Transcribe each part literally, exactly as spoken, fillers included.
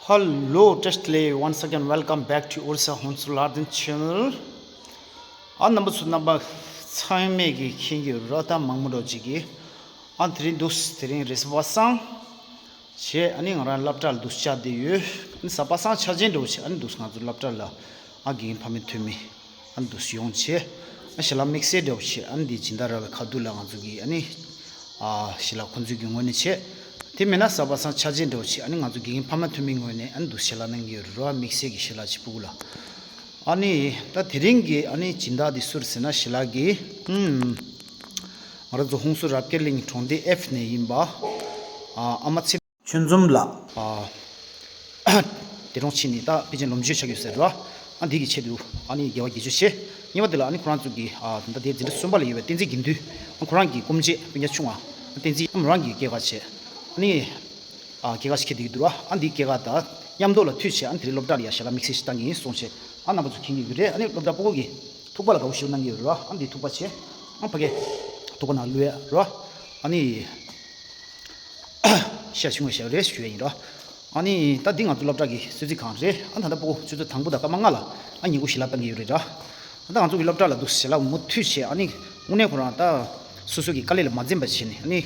Hello, Testle. Once again, welcome back to Orissa Honsu Larden channel. ཨ་རྣམ་པ་ཚོ་རྣམ་པ་ཚང་མས་ཀྱི་མཁྱེན་གྱི་རོ་ད་མང་མོ་རོ་ཅིག་གིས་ཨ་དེ་རིང་འདུག་དེ་རིང་རེས་གཟའ་པ་སངས་བྱས་ཨ་ནི་ང་རང་སློབ་གྲྭ་ལ་འདུག་བཅར་བསྡད་ཡོད། ཨ་ནི་གཟའ་པ་སངས་འཆར་ཅན་འདྲ་བོ་བྱས་ཨ་ནི་འདུག་ང་ཚོ་སློབ་གྲྭ་ལ་ཨ་དགེ་རྒན་ཕ་མེས་ཐོན་མི་ཨ་ནི་འདུག་ཡོང་བྱས་ཨ་ཞལ་ལག་དམིགས་བསལ་འདྲ་བོ་བྱས་ཨ་ནི་འདི་སྦྱིན་བདག་ར་བའི་ཁ་ཐུག་ལ་ང་ཚོ་གི་ཨ་ནི་ཨ་ཞལ་ལག་ཁོང་ཚོའི་གི་ངོས་ནས་བྱས། དེ་མིན་ན་གཟའ་པ་སངས་འཆར་ཅན་འདྲ་བོ་བྱས་ཨ་ནི་ང་ཚོ་དགེ་རྒན་ཕ་མ་ཐོན་མི་ངོས་ནས་ཨ་ནི་འདུག་ཞལ་ལག་གནང་གི་ཡོད་རེད་ར་བ། དམིགས་བསལ་གྱི་ཞལ་ལག་ཅིག་ཕྲུ་གུ་ལ། ཨ་ནི་ད་དེ་རིང་གི་ཨ་ནི་སྦྱིན་བདག་འདི་སུ་རེད་ཟེར་ན་ཞལ་ལག་གི་ཨུམ་ང་རང་ཚོ་ཧུན་སུར་རབ་རྒྱས་གླིང་གྲོང་སྡེ་ཨེཕ་ནས་ཡིན་པ་ཨ་ཨ་མ་ཚེ་ཆོས་འཛོམས་ལགས། ཨ་དེ་རིང་ཕྱིན་ནས་ད་པེ་ཅིན་ལོ་རྒྱུས་ཆགས་ཡོད་ཟེར་ར། ཨ་འདི་གི་ཆེད་དུ་ཨ་ནི་དགེ་བ་དགེ་བཅུ་བྱས། གཉིས་པ་དེ་ལ་ཨ་ནི་ཁོ་རང་ཚོ་གི་ཨ་ད་ལྟ་དེ་འཛིན་གྲྭ་གསུམ་པ་ལ་ཡོད་པའི་བསྟན་འཛིན་དགེ་འདུན་ཨ་ཁོ་རང་གི་སྐུ་མཆེད་སྤུན་ཀྱག་ཆུང་བ་བསྟན་འཛིན་ཨ་མོ་རང་གི་སྐྱེས་སྐར་བྱས། ཨ་ནི་ཨ་སྐྱེས་སྐར་ཞིག་འཁེལ་བསྡད་ཀྱི་འདུག་ར། ཨ་འདི་སྐྱེས་སྐར་དང་མཉམ་དུ་ལ་མཐུད་བྱས་ཨ་ནི་དེ་རིང་སློབ་གྲྭ་ལ་ཡ་ཞལ་ལག་དམིགས་བསལ་ཞིག་བཏང་གི་ཡིན་གསུངས་བྱས་ཨ་རྣམ་པ་ཚོ་མཁྱེན་གྱི་ཡོད་རེད། ཨ་ནི་སློབ་གྲྭ་སྤུ་གུ་གི་ཐུག་པ་ལ་དགའ་བོ་ཞིག་གནང་གི་ཡོད་ར། ཨ་འདི་ཐུག་པ་བྱས་ཨ་ཕ་གི་ཐུག་པ་ནང་བླུགས་ཡ་ར། ཨ་ནི་ཤ་ཆུང་བའི་ཞལ་རས་ཞུ་ཡ་ཡིན་ར། ཨ་ནི་ད་འདི་ང་ཚོ་སློབ་གྲྭ་གི་གསོལ་ཚིགས་ཁང་རེད། ཨ་ད་ལྟ་སྤུ་གུ་ཆུ་ཚོད་དང་པོ་དང་སྐར་མ་ལྔ་ལ་ཨ་ཉིན་གུང་ཞལ་ལག་བཏང་གི་ཡོད་རེད་ར། ད་ང་ཚོ་གི་སློབ་གྲྭ་ལ་འདུག་ཞལ་ལག་མུ་མཐུད་བྱས་ཨ་ནི་དངོས་གནས་ཁོ་རང་ད་སོ་སོ་གི་དཀའ་ལས་ལ་མ་འཛེམས་པ་བྱས་ནས་ཨ་ནི་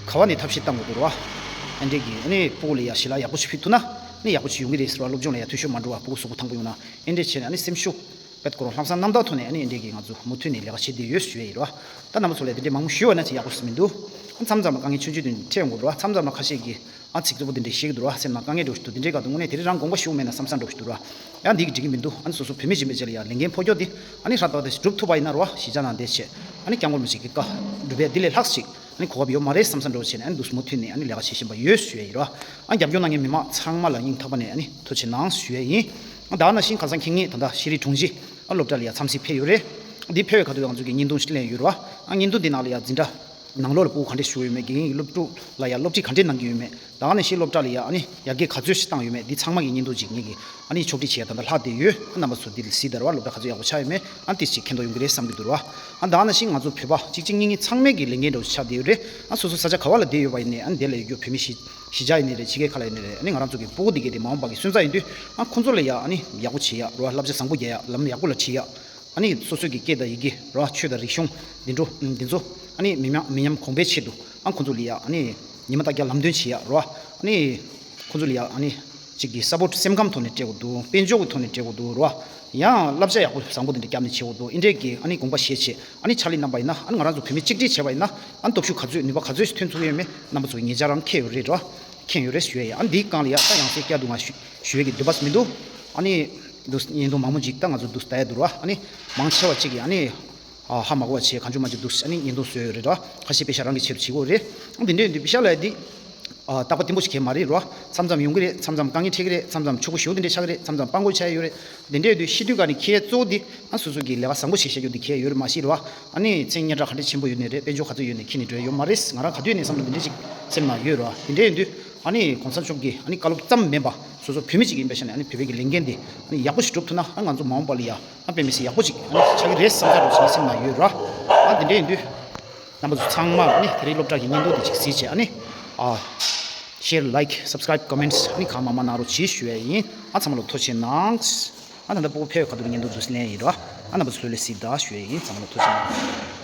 ག་བ་ནས་ཐབས་ཤེས་བཏང་དགོས་འདུག་ར། ཨ་འདྲས་ཀྱི་ཨ་ནི་སྤུ་གུ་ལ་ཡ་ཞལ་ལག་ཡག་པོ་ཞིག་ཕུལ་ཐུབ་ན་ཨ་ནི་ཡག་པོ་ཞིག་ཡོང་གི་རེད་ཟེར་བ། སློབ་སྦྱོང་ལ་ཡ་འཐུས་ཤོར་མ་འགྲོ་བ་སྤུ་གུ་གཟུགས་པོ་ཐང་པོ་ཡོང་ན་ཨ་འདྲས་བྱས་ནས་ཨ་ནི་སེམས་ཤུགས་དཔེ་ཁོ་རང་ལྷག་བསམ་རྣམ་དག་ཐོག་ནས་ཨ་ནི་ཨ་འདྲས་ཀྱི་ང་ཚོ་མུ་མཐུད་ནས་ལས་ཀ་བྱེད་བསྡད་ཡོད་ཞུ་ཡ་ཡིན་ར། ད་རྣམ་པ་ཚོ་ལ་དེ་འདྲས་མང་པོ་ཞུས་པ་ན་ཅིག་ཡག་པོ་ཞིག་མི་འདུག་ཨ་མཚམས་མཚམས་ལ་དཀའ་ངལ་ཆུང་ཆུང་དེ་འཕྲད་ཡོང་གི་འདུག་ར། མཚམས་མཚམས་ལ་ཁ་ཤས་ཀྱིས་ཨ་ཚིག་རྩུབ་པོ་དེ་འདྲས་བཤད་ཀྱི་འདུག་ར། སེམས་ནང་དཀའ་ངལ་འདྲ་བོ་ཞིག་འདུག་དེ་འདྲའི་སྐབས་དུ་དངོས་གནས་དེ་རིང་རང་དགོངས་པ་ཞུ་མེད་ན་བསམ་བསམ་འདྲ་བོ་ཞིག་འདུག་ར། ཡང་འདི་གི་འགྲིག་གི་མི་འདུག་ཨ་ནི་སོ་སོ་བུད་མེད་ཡིན་པའི་ཆ་ལ་ཡང་ལས་འགན་ཕོག་རྒྱུ་དེ་ཨ་ནི་ཧྲ་ཏོག་ཏོ་ཞིག་སྒྲུབ་ཐུབ་པ་ཡིན་ན་ར་བ་གཞིས་ཆགས་ནང་བསྡད་བྱས་ཨ་ནི་སྐྱབས་མགོན་རིན་པོ་ཆེ་གི་བཀའ་སྒྲུབ་པའི་འདི་ལས་ལྷག་ཅིག་ཨ་ནི་གོ་སྐབས་ཡོད་མ་རེད་བསམ་བསམ་འདྲ་བོ་བྱས་ནས་ཨ་ནི་འདུག་མུ་མཐུད་ནས་ཨ་ནི་ལས་ཀ་བྱེད་བཞིན་པ་ཡོད་ཞུ་ཡ་ཡིན་ར། ཨ་ནི་རྒྱབ་སྐྱོར་གནང་མཁན་མི་མང་ཚང་མ་ལ་སྙིང་ཐག་པ་ནས་ཨ་ནི་ཐུགས་རྗེ་ཆེ་གནང་ཞུ་ཡ་ཡིན། ཨ་ད་ནང་བཞིན་ཁ་སང་ཁེ་ངེད་ད་ལྟ་ཤེས་རིག་དྲུང་ཆེ་ཨ་སློབ་གྲྭ་ལ་ཡ་འཚམས་གཟིགས་ཕེབས་ཡོད་རེད། འདི་ཕེབས་པའི་ཁ་ཐུག་ང་ཚོ་གི་བརྙན་ཐུང་ཞིག་ལེན་ཡོད་ར། ཨ་བརྙན་ཐུང་འདི་ནང་ལ་ཡ་འཛིན་གྲྭ་ནང་ལོགས་ལ་སྤུ་གུ་ག་འདྲས་བཞུགས་ཡོད་མེད། དགེ་རྒན་གྱི་སློབ་ཕྲུག་ལ་ཡ་སློབ་ཁྲིད་ག་འདྲས་གནང་གི་ཡོད་མེད། ད་ག་ནང་བཞིན་སློབ་གྲྭ་ལ་ཡ་ཨ་ནི་ཡར་རྒྱས་ག་ཚོད་ཞིག་བཏང་ཡོད་མེད། འདི་ཚང་མ་གི་བརྙན་ཐུང་ཅིག་ངེད་ཀྱིས་ཨ་ནི་ཕྱོགས་སྒྲིག་བྱས་ཡ་ད་ལྟ་ལྷག་བསྡད་ཡོད། ཨ་རྣམ་པ་ཚོ་འདི་ལ་གཟིགས་དང་ར་བ། སློབ་གྲྭ་ག་ཚོད་ཡག་པོ་ཆགས་ཡོད་མེད། ཨ་ནི་ཏིས་ཅིག་མཁྱེན་རྟོགས་ཡོང་གི་རེད་བསམ་གྱི་འདུག་ར། ཨ་ད་ག་ནང་བཞིན་ང་ཚོ་བོད་པ་གཅིག་གཅིག་གཉིས་གཉིས་ཚང་མའི་གི་ལས་འགན་འདྲ་བོ་ཆགས་བསྡད་ཡོད་རེད། ཨ་སོ་སོ་ས་ཆ་ག་བ་ལ་བསྡད་ཡོད་པ་ཡིན་ནའི་ཨ་ནི་དེ་ལ་ཡོད་རྒྱུ་བོད་མི་གཞིས་གཞིས་ཆགས་ཡིན་ནའི་རེད། ཕྱི་རྒྱལ་ཁག་ལ་ཡིན་ནའི་རེད། ཨ་ནི་ང་རང་ཚོ་གི་སྤུ་གུ་འདི་གས་དེ་མ་འོངས་པ་གི་སོན་རྩ་ཡིན་དུས་ཨ་ཁོང་ཚོ་ལ་ཡ་ཨ་ནི་ཡག་པོ་བྱེད་ཡ་ར་བ། བསླབ་བྱ་བཟང་པོ་རྒྱག་ཡ། ལམ་ཡག་པོ་ལ་ཁྲིད་ཡ། ཨ་ནི་སོ་སོ་གི་སྐད་དང་ཡི་གེ་ར་བ། ཆོས་དང་རིག་གཞུང་འདི་འགྲོ་འདི་ཚོ་ཨ་ནི་མི་མང་མི་ཉམས་གོང་འཕེལ་ཆེད་དུ་ཨ་ཁོང་ཚོ་ལ་ཡ་ཨ་ནི་ཉི་མ་ལྟར་རྒྱ་ལམ་སྟོན་བྱེད་ཡ་ར་བ། ཨ་ནི་ཁོང་ཚོ་ལ་ཡ་ཨ་ནི་གཅིག་གི་ས་པོར་སེམས་ཁམས་ཐོག་ནས་སྤྲད་དགོས་འདུག་དཔལ་འབྱོར་གྱི་ཐོག་ནས་སྤྲད་དགོས་འདུག་ར་བ། ཡང་བསླབ་བྱ་ཡག་པོ་བཟང་པོ་དེ་འདྲ་བརྒྱབ་ནས་བྱེད་དགོས་འདུག་ཨིན་འདྲས་ཀྱི་ཨ་ནི་དགོངས་པ་བཞེས་བྱས་ཨ་ནི་ཕྱག་ལས་གནང་པ་ཡིན་ན་ཨ་ནི་ང་རང་ཚོ་བོད་མི་གཅིག་སྒྲིལ་བྱས་པ་ཡིན་ན་ཨ་ནི་སྟོབས་ཤུགས་ག་ཚོད་ནུས་པ་ག་ཚོད་ཐོན་ཐུབ་ཀྱི་ཡོད་མེད་རྣམ་པ་ཚོ་ཉེ་ཆར་རང་མཁྱེན་ཡོད་རེད་ར་བ། མཁྱེན་ཡོད་རེད་ཞུ་ཡ་ཡིན། ཨ་ནི་འདིའི་སྒང་ལ་ཡ་ད་ཡང་སེ་བསྐྱར་དུ་ང་ཞུ་ཞུ་ཡས་ཀྱི་འདོད་པ་མི་འདུག་ཨ་ནི་འདུག་བརྙན་ཐུང་མང་པོ་ཅིག་ད་ང་ཚོ་འདུག་ལྟ་ཡ་འདུག་ར། ཨ་ནི་མང་ཆེ་བ་ཅིག་གིས་ཨ་ནི་ཨ་ཧ་མ་གོ་བ་བྱས་གང་བྱུང་མ་བྱུང་འདུག་ཨ་ནི་བརྙན་ཐུང་བཟོས་ཡོད་རེད་ར། ཁ་ཤས་དཔེ་ཤག་རང་གི་ཆེད་དུ་བྱེད་དགོས་རེད། ཨ་འདི་འདྲས་ཡིན་དུས་དཔེ་ཤག་ལ་འདི་ཨ་རྟག་པ་བརྟན་པོ་ཞིག་གས་མ་རེད་ར། མཚམས་མཚམས་ཡོང་གི་རེད། མཚམས་མཚམས་དཀའ་ངལ་འཕྲད་ཀྱི་རེད། མཚམས་མཚམས་ཕྱུག་པོ་ཞེ་པོ་དེ་འདྲས་ཆགས་ཀྱི་རེད། མཚམས་མཚམས་སྤང་དགོས་ཆགས་ཡ་ཡོད་རེད། དེ་འདྲས་ཡོད་དུས་ཤི་དུས་ག་ནས་ཁྱེད་གཙོ་བོ་འདི་ཨ་སོ་སོ་གི་ལས་ཀ་བཟང་པོ་ཞིག་བྱ་རྒྱུ་འདི་གས་ཡོད་རེད་མ་གཞི་ར། ཨ་ནི་མཚན་སྙན་གྲགས་ག་འདྲས་ཆེན་པོ་ཡོད་ནའི་རེད། དཔལ་འབྱོར་ག་ཚོད་ཡོད་ནའི་ཁྱེར་ནས་འགྲོ་ཡ་ཡོད་མ་རེད། ང་རང་ག་དུས་ནས་བསམ་བློ་འདི་འདྲས་ཅིག་སེམས་ནང་ཡོད་ར། དེ་འདྲས་ཡིན་དུས་ཨ་ནི་གོང་ས་མཆོག་གི་ཨ་ནི་བཀའ་སློབ་ཙམ་མིན་པ་སོ་སོ་བོད་མི་ཅིག་ཡིན་པའི་ཆ་ནས་ཨ་ནི་བོད་པའི་གི་ལས་འགན་འདི་ཨ་ནི་ཡག་པོ་ཞིག་སྒྲུབ་ཐུབ་ན་ཨ་ང་ཚོ་མ་འོངས་པ་ལ་ཡ་ཨ་དཔེ་མི་སྲིད་ཡག་པོ་ཅིག་ཨ་ནི་ཆགས་ཀྱི་རེད་བསམ་ས་འདྲ་བོ་ཞིག་སེམས་ནང་ཡོད་ར། ཨ་དེ་འདྲས་ཡིན་དུས་རྣམ་པ་ཚོ་ཚང་མ་ཨ་ནི་དེ་རིང་སློབ་གྲྭ་གི་བརྙན་ཐུང་འདི་ཅིག་གཟིགས་བྱས་ཨ་ནི་ཨ་ཤེར་ལའིཀ་སབ་སི་ཀ་རའིབ་ཀོ་མེན་ཊི་ཨ་ནི་གང་མང་མང་གནང་རོགས་གྱིས་ཞུ་ཡ་ཡིན། ཨ་ཚང་མ་ལ་ཐུགས་རྗེ་ཆེ་གནང་། ཨ་ད་ལྟ་སྤུ་གུ་ཕེབས་པའི་ཁ་ཐུག་ལ་བརྙན་ཐུང་འདུག་སེ་ལེན་ཡིན་རོ། ཨ་རྣམ་པ་ཚོ་ལྷོད་ལྷོད་གཟིགས་དང་ཞུ་ཡ་ཡིན། ཚང་མ་ལ་ཐུགས་རྗེ་ཆེ་གནང་།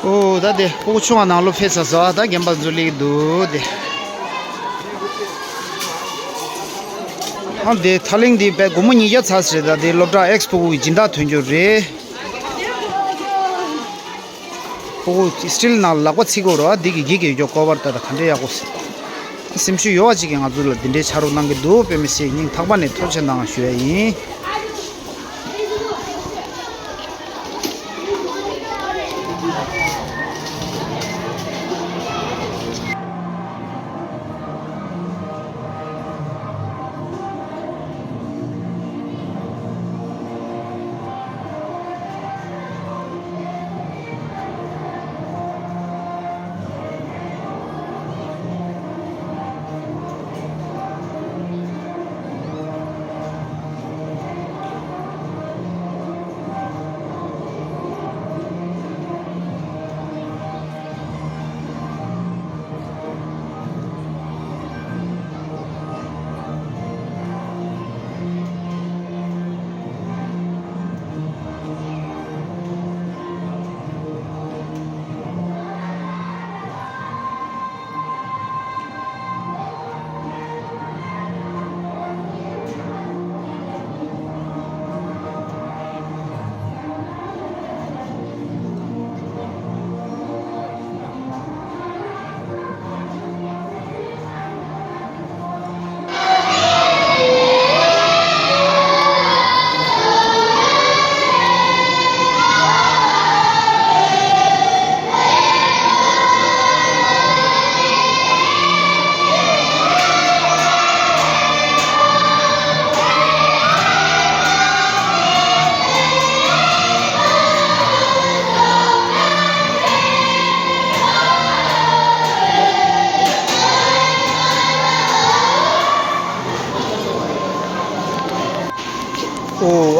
ཨོ་ད་དེ་སྤུ་གུ་ཆུང་བ་ནང་ལོགས་ཕེབས་ཚར་སོང་། ད་རྒན་པ་ཚོ་སླེབས་འདུག་དེ། ཨ་དེ་ཐག་ལིང་འདི་བས་སྒོར་མོ་ཉིས་བརྒྱ་ཚར་ཟེར། ད་དེ་སློབ་གྲྭ་ཨེགས་སྤུ་གུ་གི་སྦྱིན་བདག་ཐོན་རྒྱུ་རེད། སྤུ་གུ་སི་ཊིལ་ནང་ལག་པ་ཚིག་གོ་རོ། ཨ་འདི་གི་གི་གི་ཡོད་ཀོ་བར་ད་ད་ག་འདྲ་ཡག་པོ་ཟེར། སེམས་ཤུགས་ཡོད་པ་ཅིག་གིས་ང་ཚོ་ལ་འདི་འདྲའི་ཕྱག་རོགས་གནང་གི་འདུག་དཔེ་མི་སྲིད་སྙིང་ཐག་པ་ནས་ཐུགས་རྗེ་ཆེ་གནང་ཞུ་ཡ་ཡིན།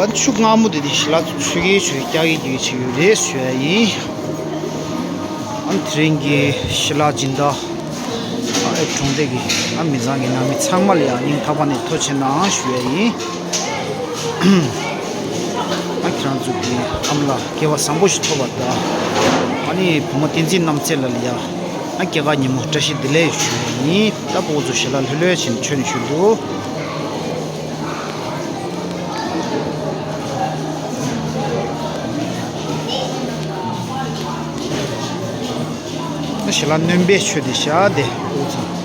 ཨ་ཆུ་མངར་མོ་དེ་དེ་ཞལ་ལག་ཚུད་ཀྱི་ཆུ་རྒྱག་གི་རྒྱུག་ཆེ་ཡོད་རེད་ཞུ་ཡ་ཡིན། ཨ་དེ་རིང་གི་ཞལ་ལག་སྦྱིན་བདག་ཨ་ཨེ་གྲོང་སྡེ་གི་ཨ་མི་ཚང་གི་ནང་མི་ཚང་མ་ལ་ཡང་སྙིང་ཐག་པ་ནས་ཐུགས་རྗེ་ཆེ་གནང་ཞུ་ཡ་ཡིན། ཨ་ཁྱེད་རང་ཚོ་གི་ཨ་མ་ལ་སྐལ་བ་བཟང་པོ་ཞིག་ཐོབ་པ་དང་། ཨ་ནི་བུ་མོ་བསྟན་འཛིན་རྣམ་རྩེ་ལ་ལ་ཡ་ཨ་སྐྱེས་སྐར་ཉིན་མོ་བཀྲ་ཤིས་བདེ་ལེགས་ཞུ་ཡ་ཡིན། ད་ཕྲུ་གུ་ཚོ་ཞལ་ལག་ལྷོད་ལྷོད་བྱས་ནས་མཆོད་ནས་བཞུགས་འདུག་ད་ཞལ་ལག་སྣོན་པའི་མཆོད་དེ་བཞག་སྟེ།